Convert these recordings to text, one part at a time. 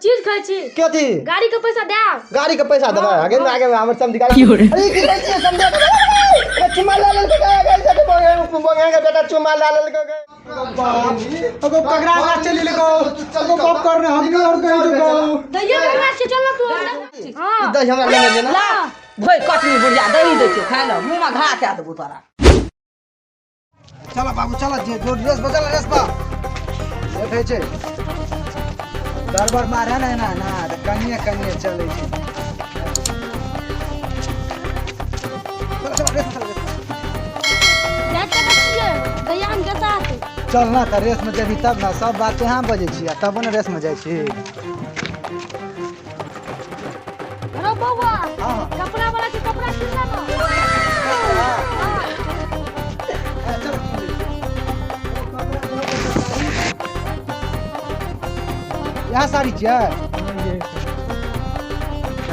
चीज खाइ छी। कथी? गाड़ी के पैसा देब। गाड़ी के पैसा देबै? आगे आगे हमर समझी गाड़ी। अरे की कहै छियै समझी? अरे चुम्मा लए लेलकै गे, गे, गे, बंगे के बेटा चुम्मा लए लेलकै गे। अगो ककरा अंगना चलि गेलै गो? अगो बाप करने हमनी और कहीं जो गो। दैया ककरा से चल तू अंदर। हां। दही हमरा लेने दे ना। ला भोइ कटनी बुढ़िया, दही दै छियौ खाइ लए, मुँहमे घा कए देबौ तोरा। चलो बाबू चलो, जे जो ड्रेस बदल ड्रेस पा लेट होइ छै, गड़बड़ मारे ने ना ना तऽ कनिए कनिए चलै छै। चलो चलो रेस चलो, रेस। जाय के छियै दैया हम के साथ। चल ना तऽ रेस में जेबही तब ना। सब बात यहाँ बजै छी आ तबो ने रेस में जाइ छी। अरे बौआ। हाँ। कपड़ा वाला के कपड़ा किन ना। हां। चल, इएह साड़ी छियै,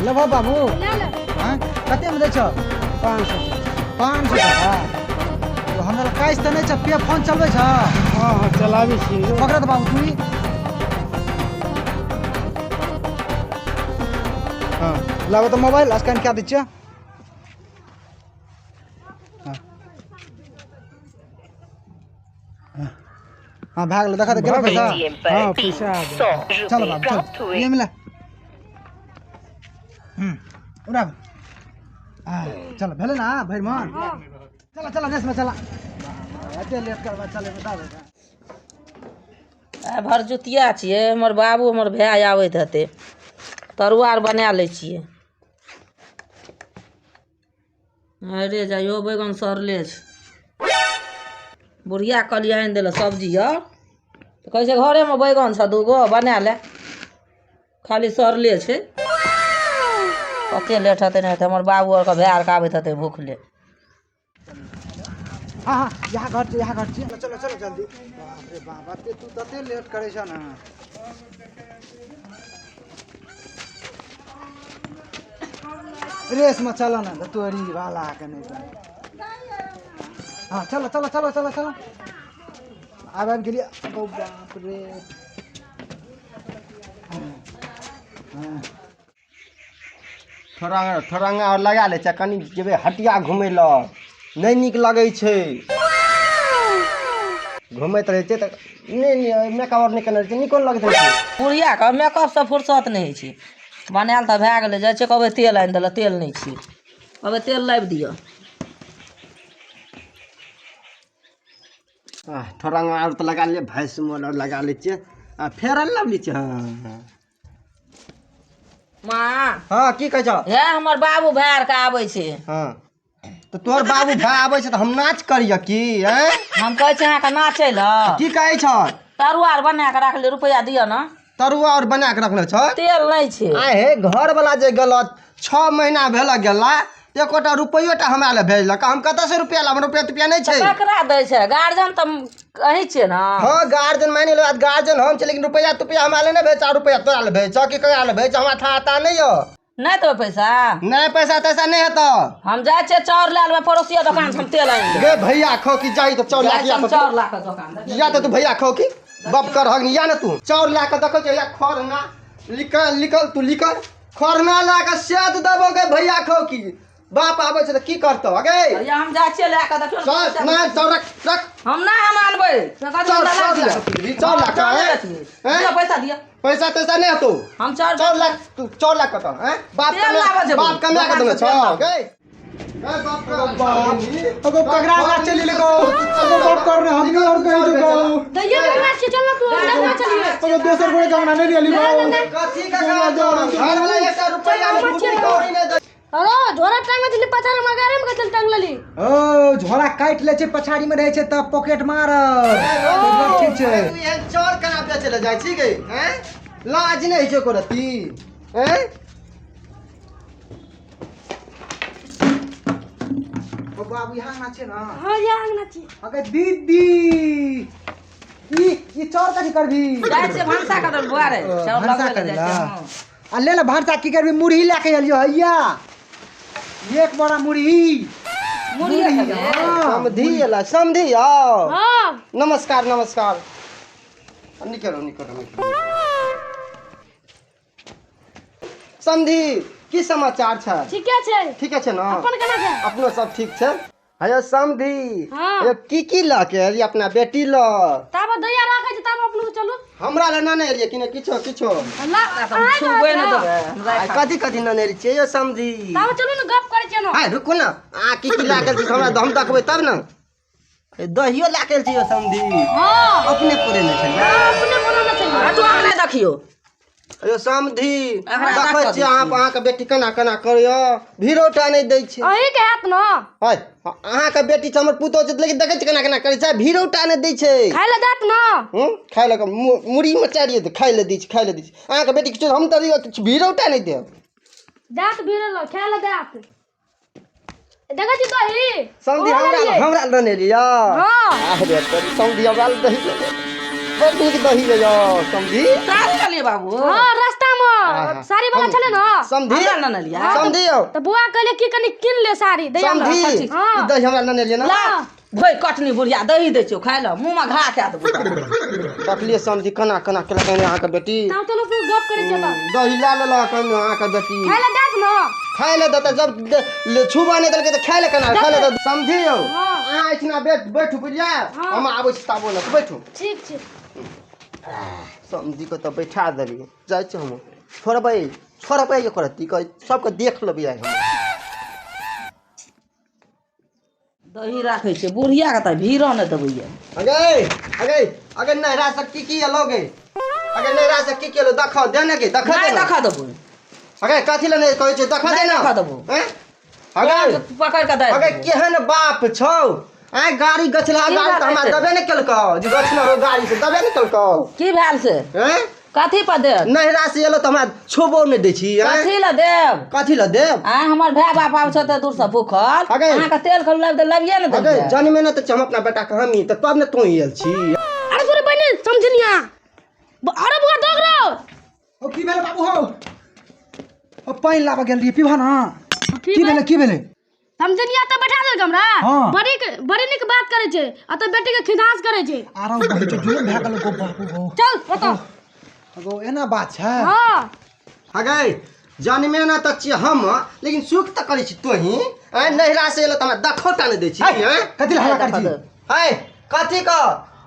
लेबहो बाबू? ले ले। हाँ, कतेमे दै छौ? 500। 500 टाका? तो हमरा लग कैश तऽ नहि छै। पे फोन चलबै छ? हँ हँ, चलाबै छी। पकड़ तऽ बाबू तू। हँ, लाबो तऽ मोबाइल, स्कैन कए दै छियै। हँ हँ, भए गेलै। देखा तऽ, गेलै पैसा? हँ, पैसा आ गेल। चलो बाबू चल, ये मिला। उड़ा आ, चल भेलै ना भरि मन। चल चल, रेसमे चल। एते लेट करबा, चले बता दे। आइ भरजुतिया छियै, हमर बाबू हमर भाय आबैत हेतै, तरुआ आर बना लै छियै। अरे जाइयो, बैगन सड़ले छै। बुढ़िया कहलियै आनि देलक सब्जी आर, तऽ कहै छै घरेमे बैगन छह दूगो, बना ले, खाली सड़ले छै। कतेक लेट हेतै नहि हेतै, हमर बाबू आरके भाय आरके आबैत हेतै भुखले। हाँ हाँ, यहाँ घर छै, यहाँ घर छै। चलो चलो जल्दी। बाप रे बाप, एते तू तते लेट करै छ ना। रेस में चल ना तऽ तोरी वाला के नहीं तऽ। हाँ, चलो चलो चलो चलो चलो, आब आबि गेलियै। ओ बाप रे। हाँ। थोड़ा थोरंगा आओर लगा लै छै। कनि जेबै हटिया घुमै लए, नहि नीक लगै छै। घुमैत रहै छै तऽ नहि मेकअप आर नहि केने रहै छै, नीको नहि लगैत रहै छै। बुढ़ियाके मेकअपसँ फुर्सत नहि होइ छै। बनायल तऽ भए गेलै, जाइ छियै कहबै तेल आनि देलक, तेल नहि छै, कहबै तेल लाबि दिअ। थोरंगा आओर तऽ लगा लियै, भैंस मोल आओर लगा लै छियै आ फेर लवली छियै। हँ। माँ। हँ, की कहै छौ? हे, हमर बाबू भाय आरके आबै छै। हँ, तऽ तोहर बाबू भाय आबै छै तऽ हम नाच करिय की? आँय? हम कहै छी अहाँके नाचै लए। की कहै छ? तरुआ आर बना कऽ राखली, रुपैआ दिअ ने। तरुआ आओर बना कऽ रखने छ? तेल नहि छै। आइ हे, घरवला जे गेल 6 महीना भेल गेला, एकोटा रुपैयो टा हमरा लए भेजलक? हम कतऽसँ रुपैआ लाब? रुपैआ तुपैआ नहि छै। ककरा दै छै? गार्जियन तऽ अहीं छियै ने। हँ, गार्जियन मानि लो, गार्जियन हम छी, लेकिन रुपैआ तुपैआ हमरा लए नहि भेज। रुपैआ तोरा लए भेज कि ककरा लए भेज, हमरा था ता नहि यऽ। नहि देबै पैसा? नहि, पैसा तैसा नहि हेतौ। हम जाइ छियै चाउर लए लेबै पड़ोसिया दोकान से, हम तेल आनि लेबै। गे भैया खो की, जाई तऽ चाउर लए जाइ के आ। छियै हम तऽ चाउर लए कऽ दोकान। या तऽ तू भैया खो की बप कर हगनी, या ने तू चाउर लए कऽ देखै छै या खर ना लिखल लिखल, तू लिखल खरना लए कऽ सेद देबो। गे भैया खो की, बाप आबै छै तऽ की करतौ अगे? या हम जाइ छियै लए कऽ, देखियौ ने। चल पैसा। नहि, चाउर रख रख। हम नहि, हम आनबै। से कहै छै, चाउर हमरा चाउर लए लए दिअ। कऽ चाउर लए कऽ, चाउर हैं? लए दिअ। हैं? दिअ, पैसा दिअ। पैसा तैसा नहि हेतौ। हम चाउर चाउर लए तू, चाउर लए कऽ तऽ हैं? बाप तेल लाबऽ जेबै। बाप कमा कऽ देने दोकानसँ छौ तेल लाबऽ। गे गे बाप अगो ककरा अंगना चलि गेलै गो? अगो बाप करने हमनी और कहीं जो गो। दैया ककरा से चल तू अंदर चलिए। अगो दोसर गोरे के अंगना नहि गेली गो। कथी का घरवला एकटा रुपैआ नहि, फूटी कौड़ी नहि दै। अरे झोरा टांग दिली पछाड़ मगारे में कचल टांग लली। ओ झोरा काटि लै छै, पछाड़ी में रहै छै तऽ पॉकेट मारत, ठीक छै। तू एहन चोर केना बेचै लए जाइ छी गे? हैं, लाज नहि होइ छै एको रत्ती? हैं? ओ बाबू, यहाँ अंगना छै ना? हां, ये अंगना छी। अगे दीदी, ई ई चाउर कथी करबी? जाइ छियै भनसा करल बुआ रे, चाउर भनसा लगबै लए जाइ करै छियै। ला? हँ। आ ले ले, भनसा की करबी? मुरही लए के एलियो हैया, एक बोरा मुरही। मुरही खेबै? हाँ। समधी एला, समधी आओ। हां। नमस्कार नमस्कार, निकलो निकलो निकलो। समधी की समाचार छै? ठीके छै। ठीके छै ने? अपन केना छै? अपनो सब ठीक छै। हेयो समधी, हाँ। हेयो की की लऽ के एलियै अपना बेटी लऽ? ताबे दैया राखै छै, ताबे अपनो चलू। हमरा लए ने एलियै कि ने किछो किछो? ला, अहाँ छुबै ने देबै हमरा। आइ कथी कथी ने एलियै छियै यौ समधी? ताबे चलू ने, गप करै छियै ने। आइ रुकू ने, अहाँ की की लए के एल छी हमरा हम देखबै तब ने। ए, दहियो लए के एल छी यौ समधी? हाँ। अपने पुरेने छलियै? हाँ, अपने बनाने छलियै। हटू, अहाँ नहि देखियौ। यौ समधी, एकरा देखै देखऽ छियै अहाँ, अहाँके बेटी केना केना करैया, भीड़ोटा नहि दै छै। अहीँके हैत ने? है अहाँके बेटी छै, हमर पुतोह छै, लेकिन देखै छियै केना केना करै छै, भीड़ोटा नहि दै छै। खाय लए देत ने? हूँ, खाय लए मुड़ी मचारियै तऽ खाय लए दै छै, खाय लए दै छै। अहाँके बेटी किछु हम तऽ किछु भीड़ोटा नहि देब। देत भीड़ लए, खाय लए देत। देखै छी दही। समधी, ओहो हमरा लेलियै। हमरा लेने लिअ। हाँ। अरे तोरी समधी, हमरा लए दही लेने, बड़ नीक दही ले यौ समधी। साड़ी लेलियै बाबू? हाँ, रास्ता मे हाँ। साड़ी वाला छलै ने। समधी, हमरा लेने लिअ। समधी यौ। तऽ बौआ कहलियै की कनि कीन ले साड़ी दैया लए। समधी, हाँ। ई दही हमरा लेने लिअ ने। ला भोइ कटनी बुढ़िया, दही दै छियौ खाय लए, मुँहमे घा कए देबौ। देखलियै समधी केना केना केलक अहाँके बेटी? ताबे चलू, तू गप करै छियै तऽ। दही लए लेलक अहाँके बेटी। खाय लए देत ने? खाय लए देतै, जब छुबा नहि देलकै तऽ खाय लए केना खाय लए देतै? समझी यौ। हाँ। अहाँ एहिठिना बैठ बैठू, बुझलियै? हाँ। हम आबै छी ताबो ने, बैठू। ठीक छै। समझीके तऽ बैठा देलियै, जाइ छी हम, छोड़बै छोड़बै ओकर अथी सबके देख लेबै आइ हम। दही राखै छै बुढ़ियाके तऽ भीड़ो नहि देबैया। अगे अगे अगे, नहरा से की की एलो गे? अगे नहरा से की की एलो? देखो दे ने गे, देखो नहि दे ने। देखऽ देबौ। अगे कथी लए नहि कहै छै? देखो दे नहि ने। देखऽ देबौ। हैं? अगे पकड़ि कऽ दे। अगे केहन बाप छौ? आइ गाड़ी गछला की गाड़ी तऽ भेल हमरा से? देबे नहि केलकौ, जे गछलो रहो गाड़ी से देबे नहि केलकौ। की भेल से? हैं? कथी पर देब? नहिरा से एलो तऽ हमरा छुबो नहि दै छी, आँय? कथी लए देब? कथी लए देब? आँय, हमर भाय बाप आबै छै तऽ दूरसँ भूखल। अगे। अहाँके तेल खलु लाबि तऽ लाबिये ने अगे देलियै। जनमे नहि तऽ छै हम अपना बेटाके हमी तऽ तब ने तों आयल छी। अरे तोरे बहिनी समझनिया, अरे बुआ दौड़ रहो। ओ की भेलै बाबू हौ? ओ पानि लाबऽ गेल रहियै, पीबह ने। की भेलै, की भेलै? समझनिया तऽ बैठा देलक हमरा। हाँ। बड़ी बड़ी नीक बात करै छै आ तऽ बेटी के खिदास करै छै। आरो बहिन चो जुलुम भए गेल गो बाबू गो। चल ओतऽ। गो एना बात छै? हाँ। अगे जनमे ने तऽ छियै हम, लेकिन सुख तऽ करै छी तोही। आँय, नहिरा से एलो तऽ हमरा देखो टा नहि दै छी। आँय, कथी लए हल्ला करै छी? है कथी कह,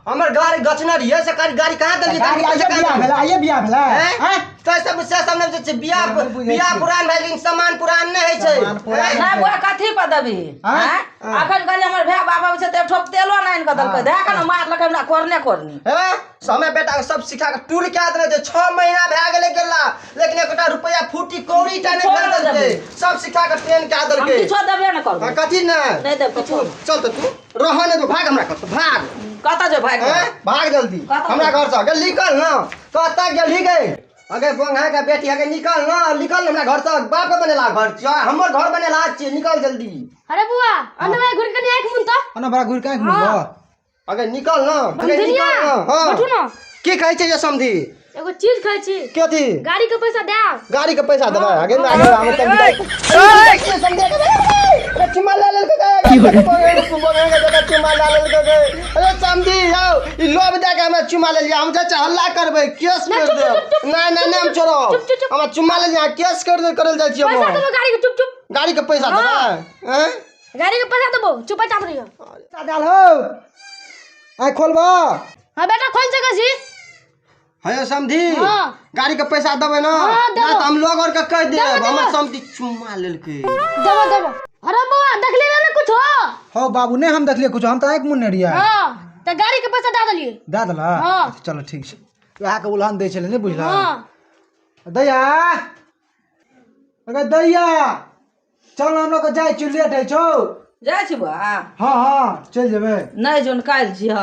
हमर गाड़ी गछने रहियै से गाड़ी, गाड़ी कहाँ देलियै? गाड़ी आइये बियाह भेलै, आइये बियाह भेलै? आँय? आँय? तो सब से सब नहि छै बियाह। नहि बुझै बियाह छियै। पुरान भए लेकिन सामान पुरान नहि होइ छै। सामान पुरान। आँय? नहि बुआ, कथी पर देबही? आँय? आँय, अखन कहलियै हमर भाय बाप आबै छै तऽ एक ठोप तेलो नहि आनि कऽ देलकै, धए कऽ ने मारलकै हमरा कोरने कोरनी। हे समय बेटा के सब सिखा के टूर के देने छै, 6 महीना भए गेलै गेला, लेकिन एकोटा रुपया फूटी कौड़ी टा नहि किछो भेल नहि देलकै। देबै। सब सिखा के ट्रेन कए हम देलकै। किछो देबे नहि करबै। हाँ, कथी ने? नहि देब किछो। चल तऽ तू रह नहि दो, भाग हमरा घर से, भाग। कतऽ जेबै भागि? हैं? भाग जल्दी। कतऽ? हमरा घर से गेल निकल ना, कतऽ गेलही गे? अगे बोंगा के बेटी, अगे निकल ना, निकल हमरा घर से। बाप के बनेला घर छियै, हमर घर बनेला छियै, निकल जल्दी। अरे बुआ, अनबे घुर के आँख मुन तऽ। ओना बड़ा घुरि के आँखि मुनबह। अगे निकल ना, अगे समझनिया, निकल ना। हाँ। बैठू ना। की कहै छै ये समधी? एगो चीज खाइ छी। कथी? गाड़ी के पैसा देब। गाड़ी के पैसा देबै? अगे आगे हम समझी, समझी, अरे चुम्मा ले लेलकै गे, अरे चुम्मा ले लेलकै गे। अरे समझी यौ, ई लोभ दे के हमरा चुम्मा ले लिया, हम जाइ छी हल्ला करबै, केस नहि, कर चुप, देब। चुप, चुप, नहि नहि नहि, हम छोड़ब। चुप, चुप, चुप। हमरा चुम्मा ले लिया, केस कर दे, करल जाइ छी पैसा हम। देबो गाड़ी के, चुप चुप। गाड़ी के पैसा देबै? हैं? गाड़ी के पैसा देबो, चुप चाप रहियो। पैसा देल हौ, आँखि खोलबह। हाँ बेटा, खोल सकै छी। हेयो समधी। हाँ। गाड़ी के पैसा देबै ना? हाँ, देबो। नहि तऽ हम लोग और के कहि देब। देबो, देबो। हमर समधी चुम्मा लेलकै। देबो देबो। अरे बौआ, देखली ना कुछ हो? हौ बाबू, नहि हम देखलियै कुछो, हम तऽ आँखि मुनने रहियै। हाँ, तऽ गाड़ी के पैसा दे देलियै। दए देलह? हाँ। चलो ठीक छै, उएहके उलहन दै छलै, नहि बुझलह? हाँ। दैया, अगे दैया, चल हम लोग जाइ छी, लेट होइ छौ। जाइ छी बौआ। हाँ हाँ, चलि जेबै। नहि जोन, काल्हि जिह।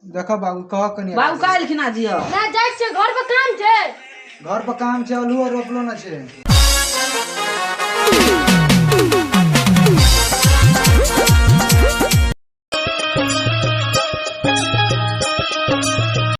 देखऽ बाबू, कह कनि। बाबू, काल्हि खिना जिह। ना, जाइ छियै, घर पर काम छै। घर पर काम छै, आलूओ रोपलो न छै।